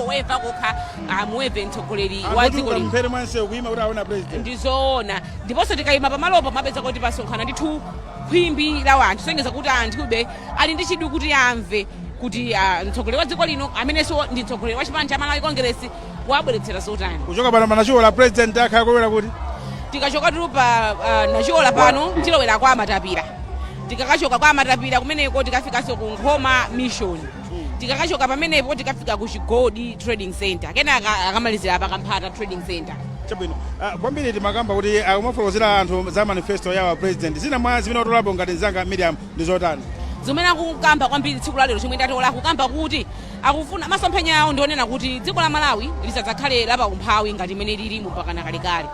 Kungoweva kokha amuweve mtsogoleri wa dziko lino. Mphete mwansewu kuyima kuti aone president. Ndizoona. Ndiponso tikayima pamalopo mapeza kuti pasonkhana ndithu khwimbi la wanthu, kusonyeza kuti anthube ali ndi chidwi kuti amve kuti mtsogoleri wa dziko lino, amenenso ndi mtsogoleri wa chipani cha Malawi Congress, wabweretsera zotani. Kuchoka pano pa Nachiola, president akhala kulowera kuti? Tikachoka tulu pa Nachiola pano, tilowera kwa Matapira. Tikakachoka kwa Matapira kumeneko, tikafikanso ku Nkhoma Mission. Tikakachoka pamenepo, tikafika ku Chigodi Trading Center, kenaka akamalizira pa Kamphata Trading Center. Chabwino. Kwambiri timakamba kuti akumafotokozera anthu za manifesto yawo president. Zina mwa zimene watolapo ngati mzanga Miriam ndi zotani? Zimene akukamba kwambiri tsiku la lero, chomwe ndatola, akukamba kuti akufuna, masomphenya awo ndionena kuti dziko la Malawi lisadzakhale lapaumphawi ngati imene lili mpakana kalekale.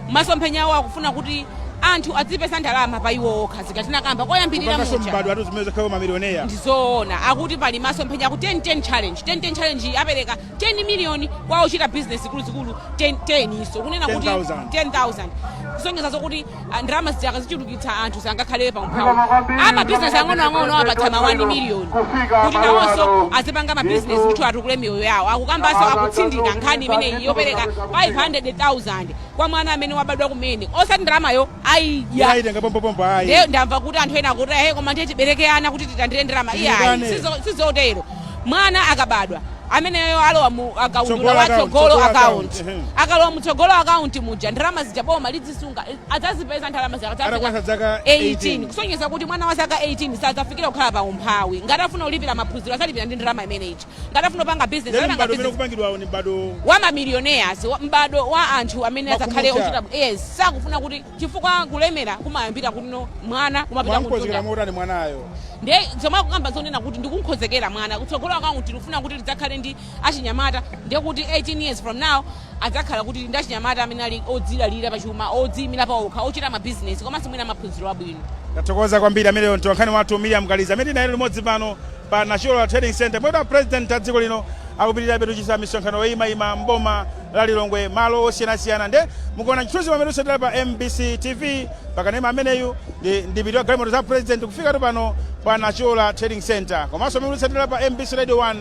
Masomphenya awo, akufuna kuti anthu adzipeza ndalama pa iwo okha, zikatinakamba koyambirira kupanganso muja. Mbadwa atu zimene zakhala mamilioneya. Ndizoona. Akuti pali masomphenya ku 10-10 challenge. 10-10 challenge apereka 10 million kwa ochita business zikuluzikulu 10 10, iso kunena kuti 10,000. 10,000, kusonyeza zokuti ndalama zija akazichulukitsa, anthu sangakhale paumphawi. Ama business ang'onoang'ono apatsa ma 1 million kuti nawonso azipanga ma business ndithu, atukule miyoyo yawo. Akukambanso, akutsindika nkhani imeneyi yopereka 500,000 kwa mwana amene wabadwa kumene, osati ndalamayo ayidya. Ayitenga pompopompo, ayi. Ndiye ndamva kuti anthu ena akuti, "Ehe, koma ndiye tibereke ana kuti tilandire ndalama." Iyayi. Tichulukane. Sizotero. Mwana akabadwa ameneyo alowa mu akaundula Tsogolo wa account, Tsogolo Tsogolo account. account, ehe. Akalowa mu Tsogolo account muja, ndalama zija boma lidzisunga, adzazipeza ndalama zija atakwanitsa zaka 18. 18. Kusonyeza kuti mwana wa zaka 18 sadzafikira kukhala pa umphawi. Ngati afuna kulipira maphunziro, adzalipira ndi ndalama imeneyi. Ngati afuna kupanga business, lero azapanga mbado umene business. ukupangidwawo ni mbado wa mamillionaires, mbado wa anthu amene adzakhale makhumucha. ochita. Yes, sakufuna kuti, chifukwa kulemera kumayambira kuti no mwana kumapita mwamkonzekera kumtunda. Motani mwanayo? Ndiye zomwe akukamba zonena kuti ndikunkhozekera mwana, kutsogolo account tikufuna kuti lidzakhale ndi achinyamata. Ndiye kuti 18 years from now adzakhala kuti ndi achinyamata amene ali odzidalira pachuma, odziyimira paokha, ochita mabizinesi, komanso mwina maphunziro abwino. Tathokoza kwambiri. Ameneyo mtolankhani wathu Miriam Kaliza, amene tinayo limodzi pano pa National Trading Center, pomwe president a dziko lino akupitirirabe kuchita misonkhano yoyimayima mboma la Lilongwe, malo osiyanasiyana. Nde mukuona chithunzi pamene usatira pa MBC TV pakanema ameneyu ndi ndipiti wa galimoto za president kufikatu pano pa National Trading Center. Komanso amene usatira pa MBC Radio 1,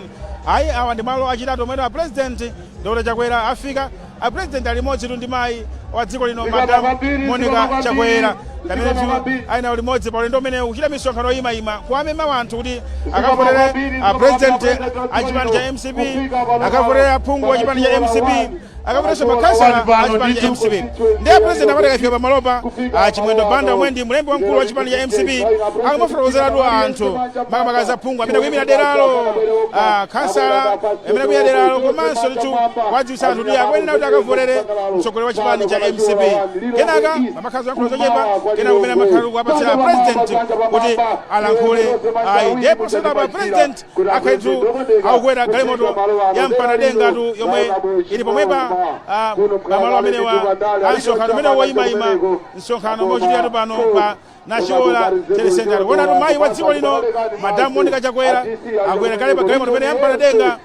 ayi, awa ndi malo achitatu omwe a President Dr Chakwera afika. A president ali limodzi tu ndi mayi wa dziko lino, Madam Monica Chakwera, amene tu ali nawo limodzi pa ulendo umenewu kuchita misonkhano yoyimayima, kuwamema anthu kuti akavotere a president a chipani cha MCP, akavotere aphungu a chipani cha MCP, akavoterenso makhansala a chipani cha MCP. Ndiye president amati akafika pamalopa, a Chimwendo Banda, omwe ndi mlembi wamkulu wa chipani cha MCP, akumafotokozeratu anthu, makamaka za phungu amene akuyimira deralo, khansala amene akuyimira deralo, komanso ndithu kuwadziwitsa anthu kuti akuyenera kuti akavotere mtsogoleri wa chipani cha MCP. Kenaka pamakhala zoyankhula zochepa, kenaka kumene amakhala kuwapatsira president kuti alankhule. Ayi, ndiye posachedwapa president akhaletu akukwera galimoto ya mpanadenga-tu yomwe ili pomwepa pamalo amenewa a msonkhano umene woyimayima, msonkhano umene uchitikatu pano pa National Trade Center. Kuonatu mayi wa dziko lino, Madam Monica Chakwera, akwera kale pa galimoto imene yampanadenga.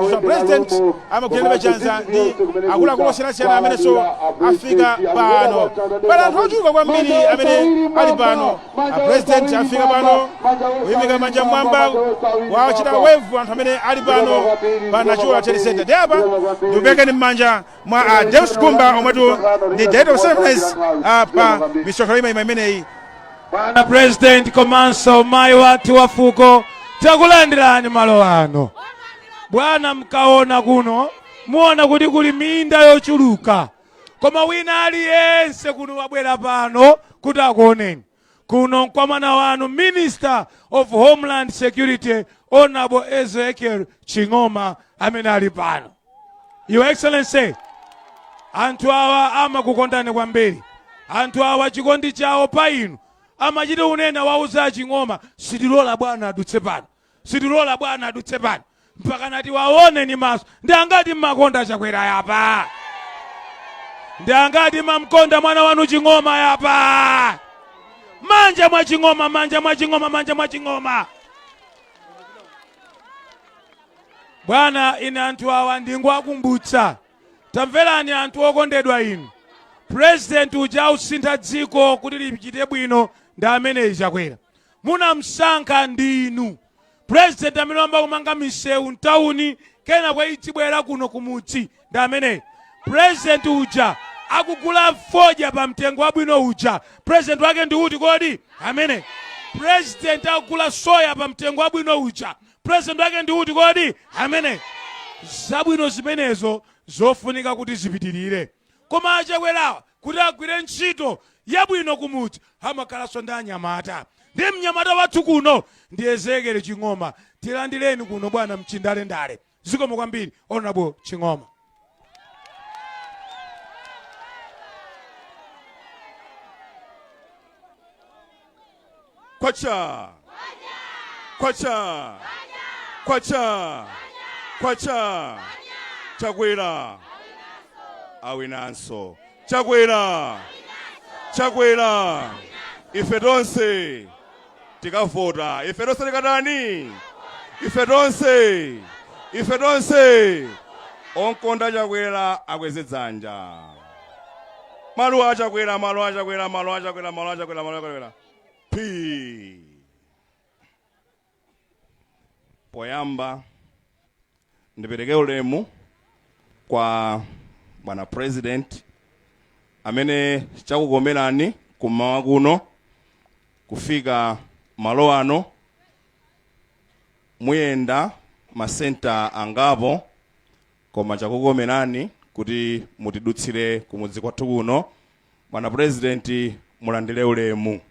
Ndiso president amagwirana chanza ndi akuluakulu osiyanasiyana amenenso afika pano. Pali anthu ochuluka kwambiri amene ali pano. A president afika pano kuyimika manja mwamba, wachita wave anthu amene ali pano pa National Trade Center. Ndi apa ndikupekeni m'manja mwa a Deus Gumba, omwetu ndi director of ceremonies pa misonkhano imayima imeneyi. Bwana President komanso mayi wathu wa fuko, takulandirani malo ano. Bwana, mkaona kuno muona kuti kuli minda yochuluka, koma wina aliyense kuno wabwera pano kuti akuoneni. Kuno kwa mwana wanu, Minister of Homeland Security, Honorable Ezekiel Ching'oma, amene ali pano. Your Excellency, anthu awa amakukondani kwambiri. Anthu awa chikondi chawo pa inu, amachita unena wauza Ching'oma, "Sitilola bwana adutse pano, sitilola bwana adutse pano mpaka nati waone ni maso." Ndi angati mmakonda Chakwera yapa? Ndi angati mamkonda mwana wanu Ching'oma yapa? Manja mwa Ching'oma, manja mwa Ching'oma, manja mwa Ching'oma. Bwana, ine anthu awa ndingowakumbutsa. Tamverani anthu okondedwa inu, president uja ausintha dziko kuti lichite bwino ndi ameneyi Chakwera. Munamsankha ndi inu. President amene wamba kumanga misewu mtawuni Kenako idzibwera kuno kumudzi ndi ameneyi. President uja akugula fodya pa mtengo wabwino uja, president wake ndi uti kodi? Ameneyi. President akugula soya pa mtengo wabwino uja, president wake ndi uti kodi? Ameneyi. Zabwino zimenezo zofunika kuti zipitirire. Koma a Chakwerawa kuti agwire ntchito yabwino kumudzi amakhalanso ndi anyamata. Ndiye mnyamata wathu kuno ndi Ezekiel Ching'oma. Tilandireni kuno bwana mchindalendale. Zikomo kwambiri Honourable Ching'oma. Kwacha! Kwacha! Kwacha! Kwacha! Chakwera! Awinanso. Chakwera! Chakwera! Ife tonse tikavota. Ife tonse tikatani? Ife tonse! Ife tonse! Onkonda Chakwera akweze dzanja. Maluwa a Chakwera, maluwa a Chakwera, maluwa a Chakwera, maluwa a Chakwera, maluwa a Chakwera. P. Poyamba ndipereke ulemu kwa bwana president amene chakukomerani kummawa kuno kufika malo ano. Muyenda masenta angapo, koma chakukomerani kuti mutidutsire kumudzi kwathu kuno. Bwana president, mulandire ulemu.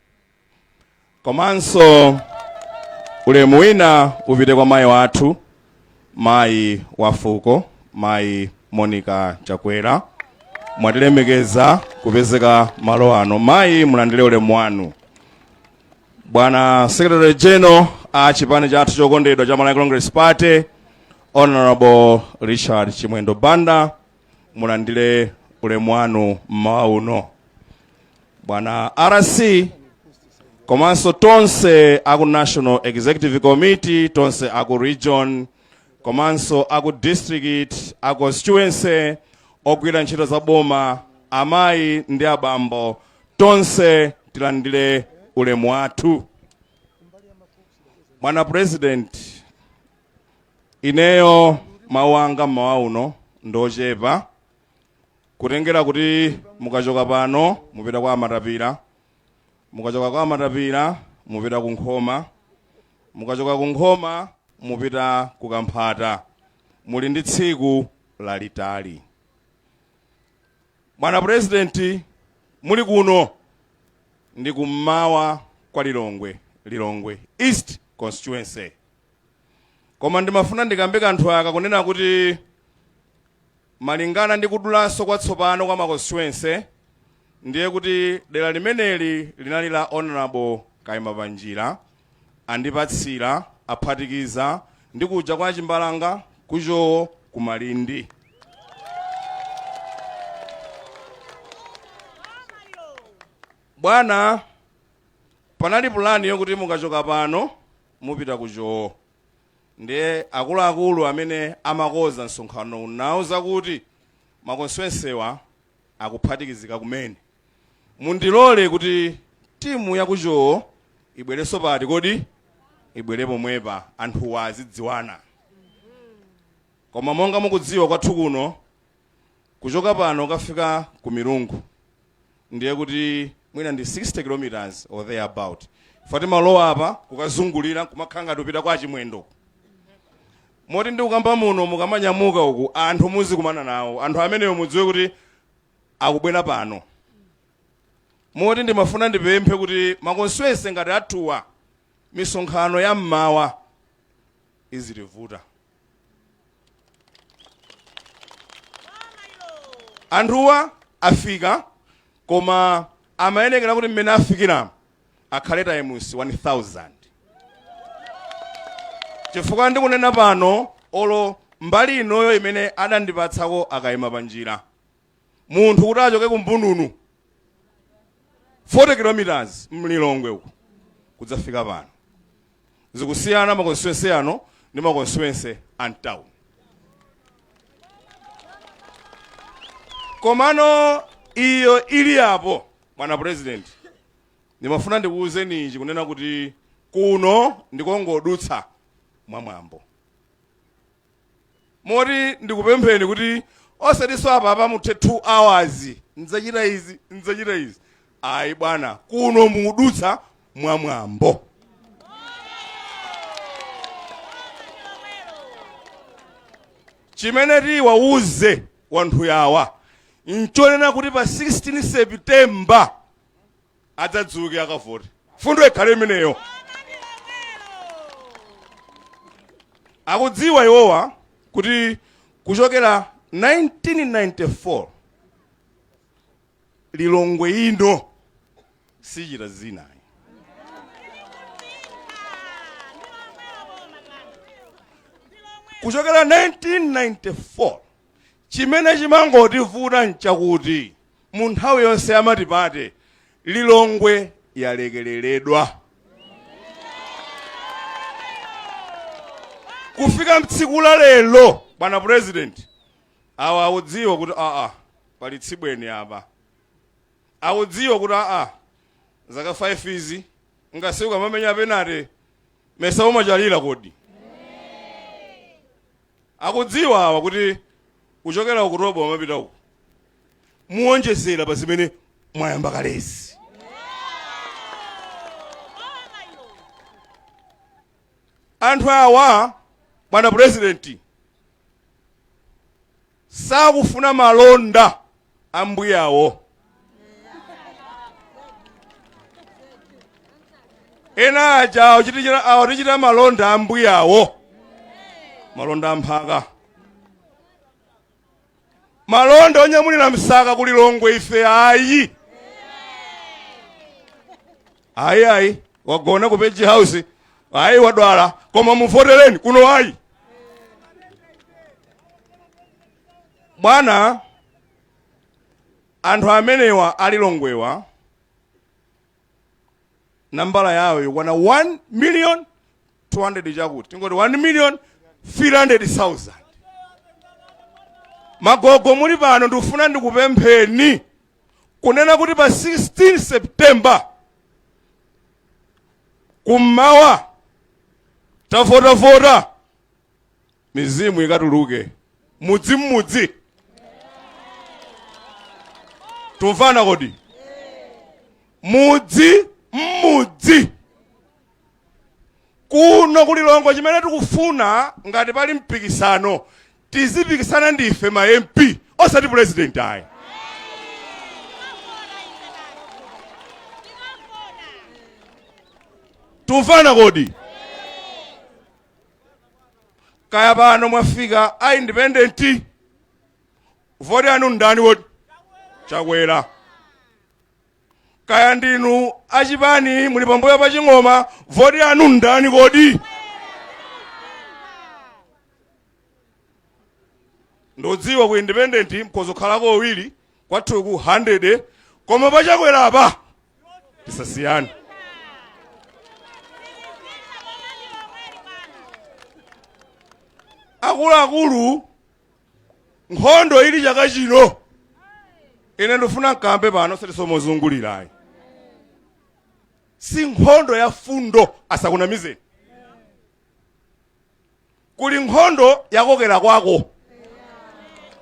Komanso ulemu wina upite kwa mayi wathu, mayi wa fuko, mayi Monica Chakwera. Mwatilemekeza kupezeka malo ano. Mayi, mulandire ulemu wanu. Bwana Secretary General a chipani chathu chokondedwa cha Malawi Congress Party, Honorable Richard Chimwendo Banda, mulandire ulemu wanu mmawa uno. Bwana RC komanso tonse aku National Executive Committee, tonse aku region komanso aku district, a constituency, ogwira ntchito za boma, amayi ndi abambo, tonse tilandire ulemu wathu. Bwana President, ineyo mawu anga mmawa uno ndochepa, kutengera kuti mukachoka pano mupita kwa Amatapira, mukachoka kwa Amatapira mupita ku Nkhoma, mukachoka ku Nkhoma mupita ku Kamphata. Muli ndi tsiku lalitali. Bwana President, muli kuno ndi kummawa kwa Lilongwe, Lilongwe East Constituency. Koma ndimafuna ndikambe kanthu aka kunena kuti malingana ndi kudulanso kwatsopano kwa ma constituency, ndiye kuti dera limeneli linali la Honorable Kaima Panjira, andipatsira aphatikiza ndi kuja kwa Chimbalanga, kuchowo ku Malindi. Bwana, panali pulani yokuti mukachoka pano mupita kuchowo, ndiye akuluakulu amene amakoza msonkhano unauza kuti ma constituency-wa akuphatikizika kumene. Mundilole kuti timu ya kuchowo ibwerenso pati kodi? Ibwere pomwepa, anthuwa azidziwana. Koma monga mukudziwa kwathu kuno, kuchoka pano kafika ku Milungu ndiye kuti mwina ndi 60 kilometers or thereabout. Fatima lowa apa kukazungulira kumakhala ngati upita kwa Chimwendo. Moti ndi kukamba muno, mukamanyamuka uku anthu muzikumana nawo, anthu amenewo mudziwe kuti akubwera pano. Moti ndimafuna ndipemphe kuti ma constituency ngati athuwa, misonkhano ya mmawa izitivuta. Anthuwa afika, koma amayenekera kuti mmene afikira akhale times 1000, chifukwa ndikunena pano olo mbali inoyo imene adandipatsako akayima panjira, munthu kuti achoke kumbununu 40 kilometers mlilongwe uku kudzafika pano, zikusiyana ma constituency ano ndi ma constituency a mtown. Komano iyo ili apo, bwana president, ndimafuna ndikuwuzeni ichi kunena kuti kuno ndikongodutsa mwamwambo. Moti ndikupempheni kuti osatinso apapa muthe 2 hours, ndzachita izi, ndzachita izi. Ayi bwana, kuno mudutsa mwamwambo. Chimene tiwauze wanthu yawa nchonena kuti pa 16 September adzadzuke akavote. Fundo ikhale imeneyo. Akudziwa iwowa kuti kuchokera 1994 Lilongwe ino sichita zina. Kuchokera 1994 chimene chimangotivuta nchakuti mu nthawi yonse ya multiparty Lilongwe yalekeleredwa. Kufika mtsiku la lero, bwana president, awa akudziwa kuti aa pali tsibweni apa. Akudziwa kuti aa zaka 5 izi ngasiku amamenya penalty mesa umachalira kodi. Akudziwa awa kuti kuchokera October amapita uku muwonjezera pa zimene mwayamba kalezi. Anthu awa bwana president sakufuna malonda ambuyawo. Ena aja awatichita malonda ambuyawo, malonda amphaka, malonda onyamulira msaka ku Lilongwe. Ife ayi, ayi, ayi, wagona ku Page House, ayi, wadwala, koma muvotereni kuno, ayi bwana. Anthu amenewa alilongwewa nambala yawo ikwana 1 million 200 chakuti tingoti 1 million 300,000. Magogo muli pano, ndikufuna ndikupempheni kunena kuti pa 16 September kummawa tavotavota, mizimu ikatuluke mudzi mmudzi. Tumvana kodi? Mudzi mmudzi kuno kulilongwe, chimene tikufuna ngati pali mpikisano, tizipikisana ndife ma MP, osati president ayi. Tumvana kodi? Kaya pano mwafika a independent, voti anu ndani woti Chakwera. Kaya ndinu achipani muli pambuyo pa Ching'oma, voti anu ndani kodi? Ndodziwa ku independent mkhoza kukhalako awiri, kwathu ku 100, koma pachakwera apa tisasiyane. Akuluakulu, nkhondo ili chaka chino, ine ndifuna nkambe pano sitisomozungulirayi, si nkhondo ya fundo, asakunamizeni. Kuli nkhondo yakokera kwako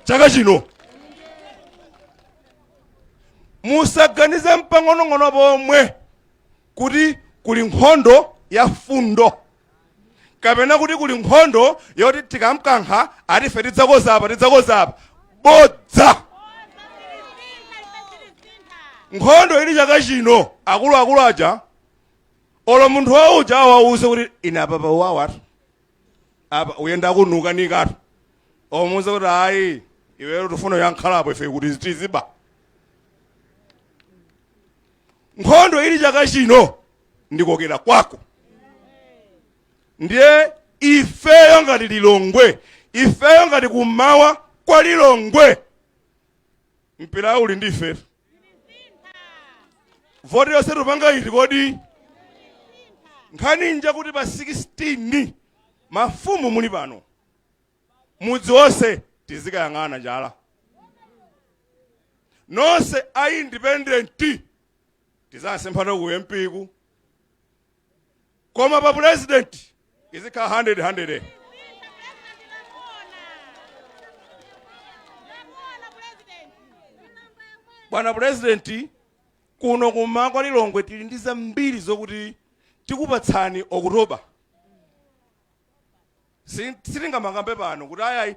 chaka chino. Musaganize mpang'onong'ono pomwe kuti kuli nkhondo ya fundo kapena kuti kuli nkhondo yoti tikamkankha atife tidzakoza apa, tidzakoza apa. Bodza. Nkhondo ili chaka chino, akuluakulu aja, olo munthu wauja awauze kuti ine apa pauwawatu apa uyenda kunuka nikatu, omuuze kuti ayi iweyo tifuna yankhalapo ife kuti tiziba. Nkhondo ili chaka chino ndikokera kwako. Ndiye ifeyo ngati Lilongwe, ifeyo ngati kummawa kwa Lilongwe, mpira uli ndi ifetu. Voti yonse tupanga iti kodi? Nkhani nja kuti pa 16 mafumu muli pano, mudzi wonse tizikayang'ana chala. Nonse a independent tizasemphana ku MP ku, koma pa president izikhala 100 100. Bwana Purezidenti, kuno kummawa kwa Lilongwe tili ndi zambiri zokuti tikupatsani Okutoba. Sitingamakambe pano kuti ayayi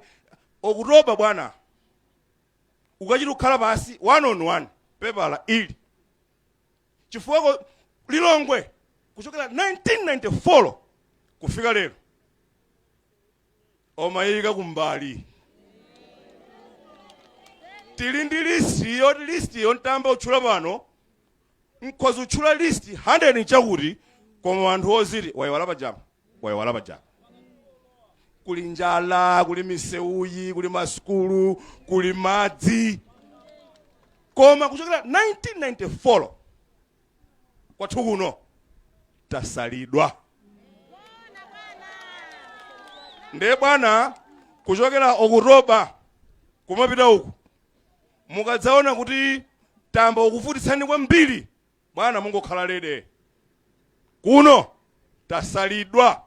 Okutoba bwana ukachita kukhala pasi one on one pepala ili chifukwa Lilongwe kuchokera 1994 kufika lero omayika kumbali tili ndi list yoti list yontamba utchula pano nkhoza utchula list 100 chakuti, koma anthu oziti wayiwala pajapa, wayiwala pajapa. Kuli njala, kuli misewuyi, kuli masukulu, kuli madzi, koma kuchokera 1994 kwathu kuno tasalidwa. Ndiye bwana, kuchokera Okutoba kumapita uku, mukadzaona kuti tamba ukuvutitsani kwambiri bwana, mungokhala ready. Kuno tasalidwa.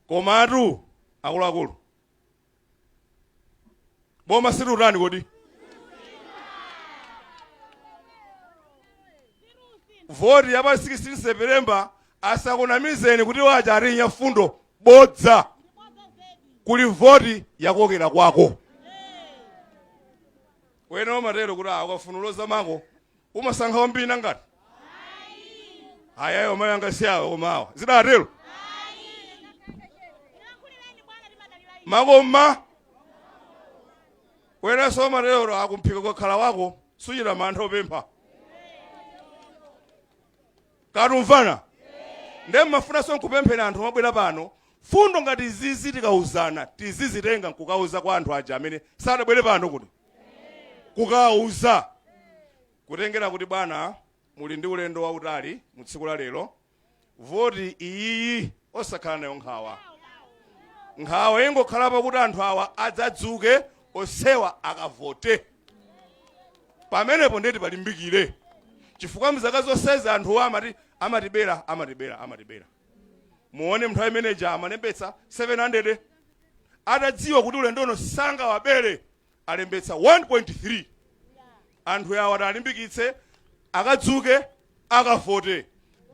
Komatu akuluakulu, boma situtani kodi? Voti ya pa 16 September asakunamizeni kuti waja atinya fundo, bodza. Kuli voti yakokera kwako wena umatero kuti ukafuna uloza mako umasankha wambiri nangati ayayo mayi anga siyawo komawa zidatero makoma wenanso umatero akumphika kwakhala wako suchita mantha opempha katumvana. Nde mmafunanso nkupemphera anthu omabwera pano, fundo ngati izizi tikauzana tizizitenga nkukauza kwa anthu aja amene sadabwere pano kuti kukauza, kutengera kuti bwana muli ndi ulendo wautali mu tsiku la lero. Voti iyiyi osakhala nayo nkhawa, nkhawa ingokhala pakuti anthu awa adzadzuke onsewa akavote. Pamenepo ndeti palimbikire, chifukwa mzaka zonsezi anthuwa amati amatibera, amatibera, amatibera. Muone nthawi imeneja amalembetsa 700, atadziwa kuti ulendo uno sangawabere alembetsa 1.3. Anthu awa talimbikitse akadzuke akavote.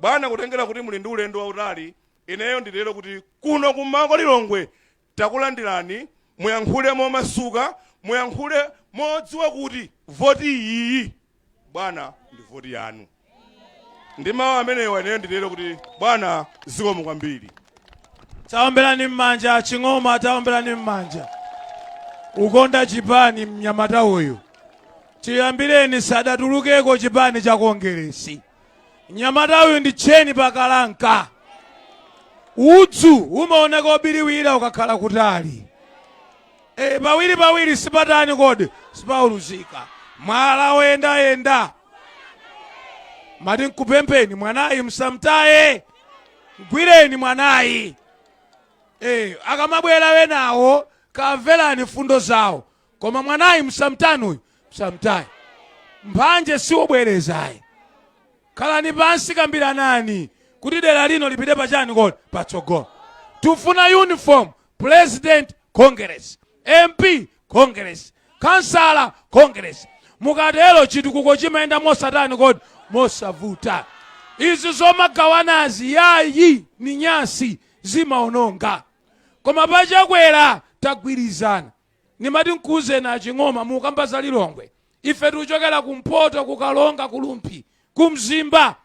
Bwana, kutengera kuti muli ndi ulendo wautali, ineyo ndilero kuti kuno kummawa kwa Lilongwe takulandirani. Muyankhule momasuka, muyankhule modziwa kuti voti iyi bwana ndi voti yanu. Ndi mawu amenewa ineyo ndilero kuti bwana zikomo kwambiri. Taomberani m'manja Ching'oma, taomberani m'manja. Ukonda chipani mnyamata uyu, chiyambireni sadatulukeko chipani cha Kongeresi. Mnyamata uyu ndi tcheni pakalanka. Udzu umaoneka obiriwira ukakhala kutali. Pawiri pawiri sipatani kodi sipauluzika. Mwala woyendayenda mati nkupempheni mwanayi msamtaye, mgwireni mwanayi. Akamabwera wenawo kamverani fundo zawo, koma mwanayi msamtani uyu, msamtaye. Mphanje siwobwerezayi. Khalani pansi, kambiranani kuti dera lino lipite pachani kodi patsogolo. Tufuna uniform: president Congress, MP Congress, kansala Congress. Mukatero chitukuko chimayenda mosatani kodi mosavuta. Izi zomagawanazi yayi ni nyasi, zimaononga. Koma pachakwera tagwirizana. Nimati nkuuzeni aching'oma, mukamba za Lilongwe, ife tikuchokera kumpoto, kukalonga, kulumpi, kumzimba,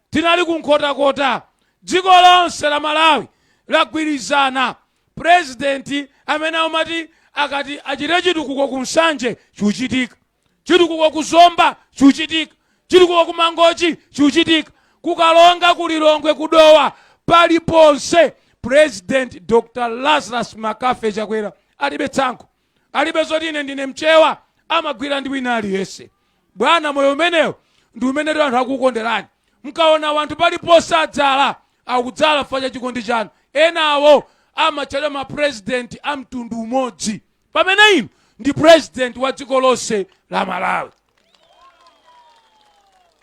tinali kunkhotakota. Dziko lonse la Malawi lagwirizana. Purezidenti amene amati akati achite chitukuko ku Nsanje chikuchitika, chitukuko ku Zomba chikuchitika, chitukuko ku Mangochi chikuchitika, kukalonga, ku Lilongwe, kudowa, paliponse. President Dr Lazarus Makafe Chakwera alibe tsankho, alibe zoti ine ndine mchewa, amagwira ndi wina aliyense. Bwana, moyo umenewo ndi umene anthu akukonderani. Mkaona wanthu paliponse adzala, akudzala chifukwa cha chikondi chanu. Enawo amatchedwa mapresident a mtundu umodzi, pamene inu ndi president wa dziko lonse la Malawi,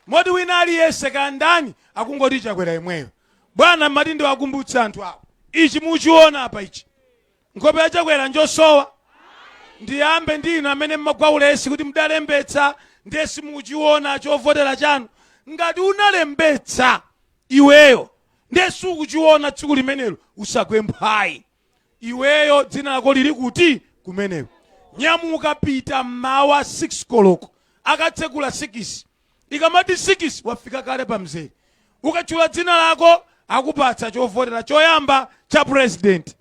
moti wina aliyense kandani akungoti Chakwera imweyo. Bwana, mati ndiwakumbutsa anthu awo ichi muchiona apa ichi, nkhope ya Chakwera njosowa. Ndiyambe ndi inu amene mmagwa ulesi kuti mudalembetsa Ndiye simukuchiona chovotera chanu. Ngati unalembetsa iweyo ndiye sukuchiona tsiku limenelo, usagwe mphwayi. Iweyo dzina lako lili kuti kumeneko? Nyamuka, pita mmawa 6 koloko, akatsekula 6. Ikamati 6 wafika kale pa mzere. Ukatchula dzina lako akupatsa chovotera choyamba cha president.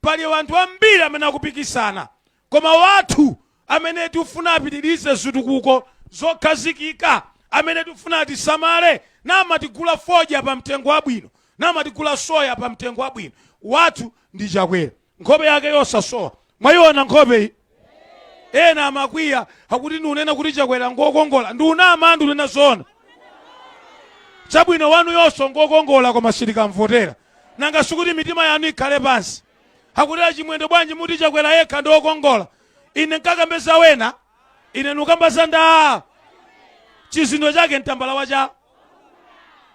Pali anthu ambiri amene akupikisana, koma wathu amene tifuna apitirize zitukuko zokhazikika, amene tifuna atisamale namatigula fodya pa mtengo wabwino, namatigula soya pa mtengo wabwino, wathu ndi Chakwera. Nkhope yake yosasowa, mwayiona nkhope iyi? Ena amakwiya akuti ndiunena kuti Chakwera ngokongola. Ndiunama? Ndiunena zoona. Chabwino, wanu yonso ngokongola, koma sitikamvotera. Nanga sikuti mitima yanu ikhale pansi? Akuti, "Achimwendo, bwanji muti Chakwera yekha ndi okongola?" Ine nkakambeza wena, ine nukamba za ndaa chizindo chake mtambala wacha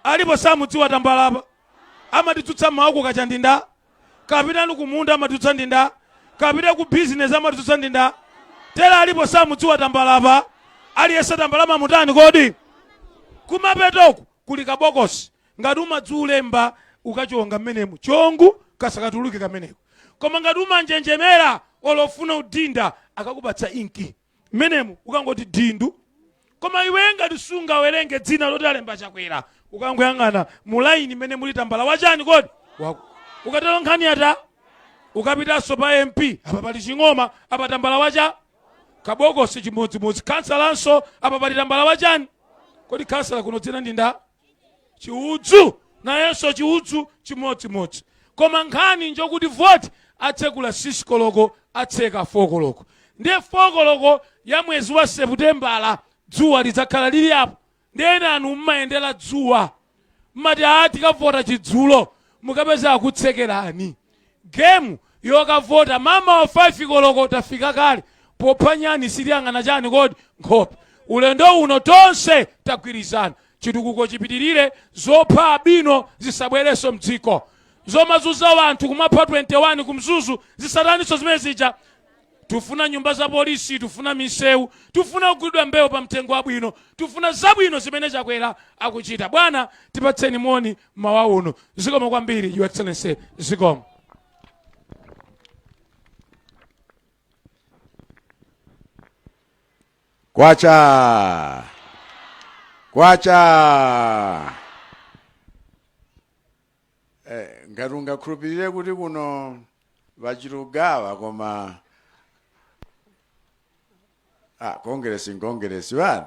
alipo samudziwa tambalapa. Amatitsutsa mmawa kukacha ndi nda, kapitani kumunda amatitsutsa ndi nda, kapita ku bizinesi amatitsutsa ndi nda. Tera alipo samudziwa tambalapa? Aliyense tambala mamutani kodi? Kumapetoku kuli kabokosi, ngati umadziulemba ukachonga mmenemu chongu kasakatuluke kameneko. Koma ngati umanjenjemera olofuna udinda, akakupatsa inki mmenemu ukangoti dindu. Koma iwe ngati sungawerenge dzina loti alemba Chakwera, ukangoyang'ana mu line imene muli tambala wachani kodi wako. Ukatero nkhani yata. Ukapitanso pa MP, apa pali Ching'oma, apa tambala wacha kabokosi chimodzimodzi. Kansalanso apa pali tambala wachani kodi? Kansala kuno dzina ndi nda Chiudzu, nayenso Chiudzu chimodzimodzi. Koma nkhani njokuti voti atsekula 6 koloko, atseka 4 koloko. Ndiye 4 koloko ya mwezi wa Seputembala dzuwa lidzakhala lili apo. Ndiye ena anu mmayendera dzuwa, mmati, "A, tikavota chidzulo." Mukapeza akutsekerani. Gemu yokavota mama wa 5 koloko tafika kale pophwanyani. Sitiyang'ana chani kodi? Nkhope. Ulendo uno tonse tagwirizana, chitukuko chipitirire, zopha abino zisabwerenso mdziko, zomazunza wanthu kumapha 21 kumzuzu zisataninso zimene zija. Tufuna nyumba za polisi, tufuna misewu, tufuna kugulidwa mbewu pa mtengo wabwino, tufuna zabwino zimene Chakwera akuchita. Bwana, tipatseni moni mawa uno. Zikomo kwambiri, Your Excellency, zikomo. Kwacha, kwacha! Ngati ungakhulupirire kuti kuno vachilugawa, koma kongeresi nkongeresi vani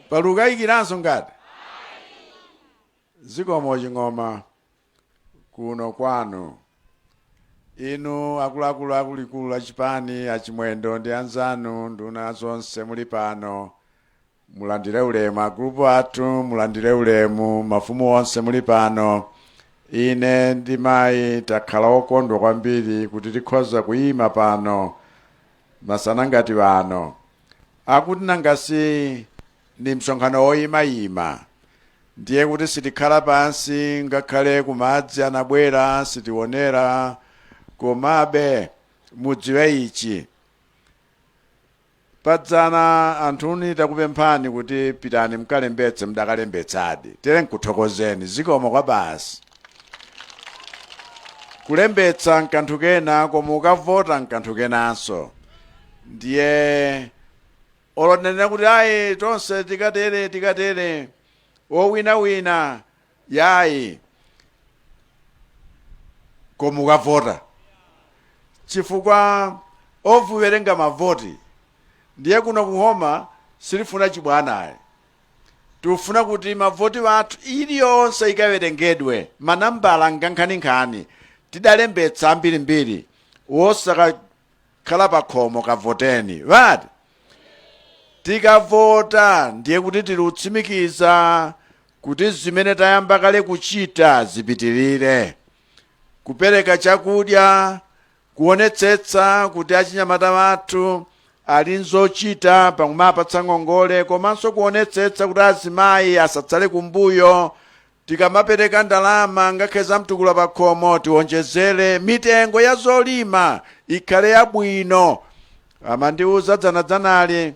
palukayikiranso ngati zikomo. Ching'oma kuno kwanu. Inu akuluakulu akulikulu la chipani, Achimwendo ndi anzanu, nduna zonse muli pano, mulandire ulemu. Agulupu athu, mulandire ulemu. Mafumu onse muli pano, ine ndi mayi takhala okondwa kwambiri kuti tikhoza kuyima pano masana ngati wano. Akuti nangasi ndi msonkhano woyimayima, ndiye kuti sitikhala pansi, ngakhale kumadzi anabwera sitionera. Komabe mudziwe ichi: padzana anthuni takupemphani kuti pitani mkalembetse, mudakalembetsadi. Tere nkuthokozeni, zikomo kwa basi. Kulembetsa nkanthu kena, koma ukavota nkanthu kenanso. Ndiye olonenera kuti ayi, tonse tikatere tikatere, owinawina yayi, koma ukavota, chifukwa ovuwerenga mavoti. Ndiye kuno kuhoma silifuna chibwanayi, tifuna kuti mavoti wathu iliyonse ikawerengedwe, manambala ngankhaninkhani. Tidalembetsa ambirimbiri, wosakakhala pa khomo kavoteni. Vati tikavota ndiye kuti tili kutsimikiza kuti zimene tayamba kale kuchita zipitirire: kupereka chakudya, kuonetsetsa kuti achinyamata wathu ali nzochita pakumapatsa ngongole, komanso kuonetsetsa kuti azimayi asatsale kumbuyo. Tikamapereka ndalama ngakhale za mtukula pa khomo, tionjezere mitengo ya zolima ikhale yabwino. Amandiuza dzanadzanali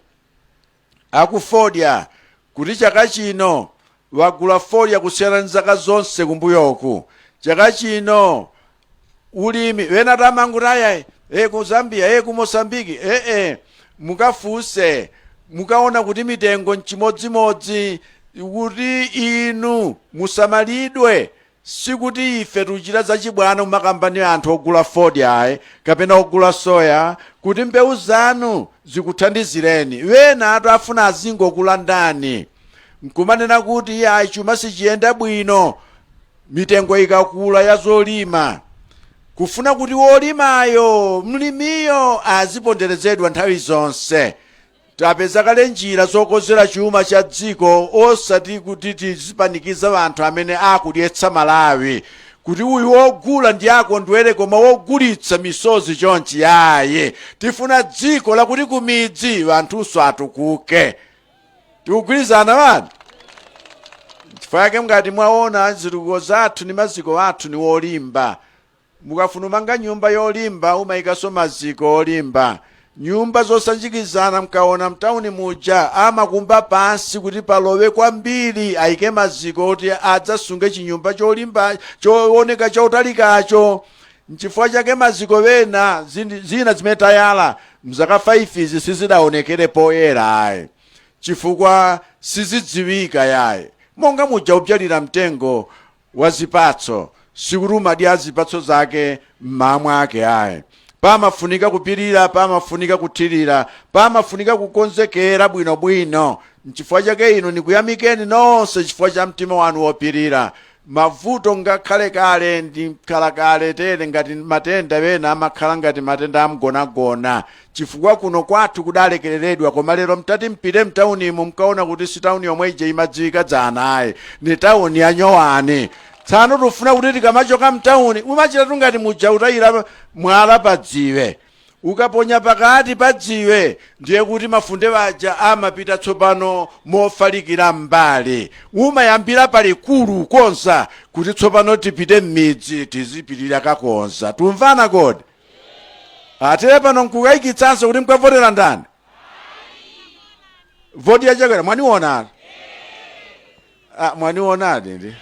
Akufodya kuti chaka chino wagula fodya kusiyana ndi zaka zonse kumbuyoku. Chaka chino ulimi wena tamanguti ayayi, e ku Zambia, e ku Mosambiki, ee, mukafunse, mukaona kuti mitengo nchimodzimodzi. Kuti inu musamalidwe, sikuti ife tikuchita zachibwana kumakambani anthu ogula fodya ayi kapena ogula soya kuti mbewu zanu zikuthandizireni. Wena atu afuna azingokulandani nkumanena kuti ayi, chuma sichiyenda bwino mitengo ikakula ya zolima, kufuna kuti wolimayo, mlimiyo, aziponderezedwa nthawi zonse. Tapeza kale njira zokonzera chuma cha dziko, osati kuti tizipanikiza anthu amene akudyetsa Malawi, kuti uyu wogula ndi akondwere koma wogulitsa misozi chonchi, yayi. Tifuna dziko lakuti kumidzi anthunso atukuke. Tikugwirizana wani? Chifukwa yake ngati mwaona, zitukuko zathu ndi maziko athu ni wolimba. Mukafuna umanga nyumba yolimba, umayikanso maziko olimba. Nyumba zosanjikizana mkaona mtawuni muja, amakumba pansi kuti palowe kwambiri, ayike maziko kuti adzasunge chinyumba cholimba chooneka chotalikacho. Nchifukwa chake maziko wena zina zimene tayala mzaka 5 izi sizidaonekere poyera ayi, chifukwa sizidziwika yayi. Monga muja ubyalira mtengo wa zipatso, sikuti umadya zipatso zake mmamwa ake ayi. Pamafunika kupirira, pamafunika kuthirira, pamafunika kukonzekera bwinobwino. Nchifukwa chake inu nikuyamikeni nonse chifukwa cha mtima wanu wopirira mavuto. Ngakhale kale ndi khalakale tere, ngati matenda wena amakhala ngati matenda amgonagona, chifukwa kuno kwathu kudalekereredwa. Koma lero mtati mpite mtaunimu, mkaona kuti si tauni yomwe ija imadziwika dzana ayi, ni tauni ya nyowani. Tsano tufuna kuti tikamachoka mtauni, umachita tungati muja utayira mwala pa dziwe, ukaponya pakati pa dziwe, ndiye kuti mafunde aja amapita tsopano mofalikira mbali. Umayambira palikulu konza kuti tsopano tipite m'midzi, tizipitirira kakonza. Tumvana kodi? Atere pano nkukayikitsanso kuti mukavotera ndani? Voti yachakwera mwaniona? Ah, mwanionadi ndi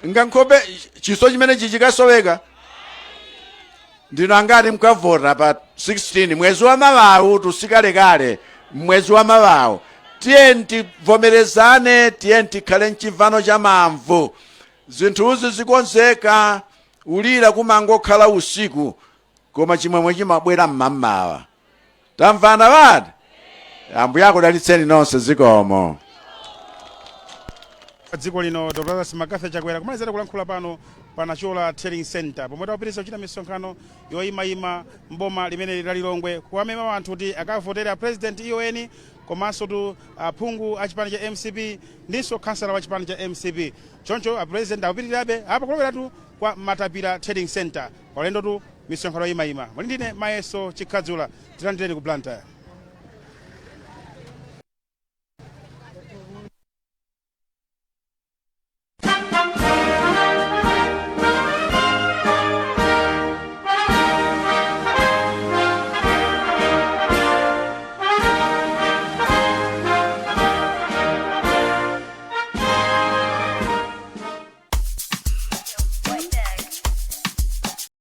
ngankhope chiso chimene chichikasoweka. Ndino angati mukavota pa 16 mwezi wa mawawu? Tusikalekale mwezi wa mawawu. Tiyeni tivomerezane, tiyeni tikhale mchimvano cha mamvu. Zinthuzi zikonzeka. Ulira kumangokhala usiku, koma chimwemwe chimabwera mmamawa. Tamvana vati? Ambuye akudalitseni nonse. Zikomo. Dziko lino, Dr Lazarus McCarthy Chakwera kumalizira kulankhula pano pa Nachola Trading Center, pomwe takupitiriza kuchita misonkhano yoyimayima mboma limene la Lilongwe, kuwamema anthu kuti akavotera president iwo komanso tu aphungu a chipani cha MCP ndinso kansala wa chipani cha MCP. Choncho a president akupitirirabe apa kuloweratu kwa Matapira Trading Center, paulendo tu misonkhano yoyimayima. Muli ndine Mayeso Chikhadzula. Tilandireni ku Blantyre.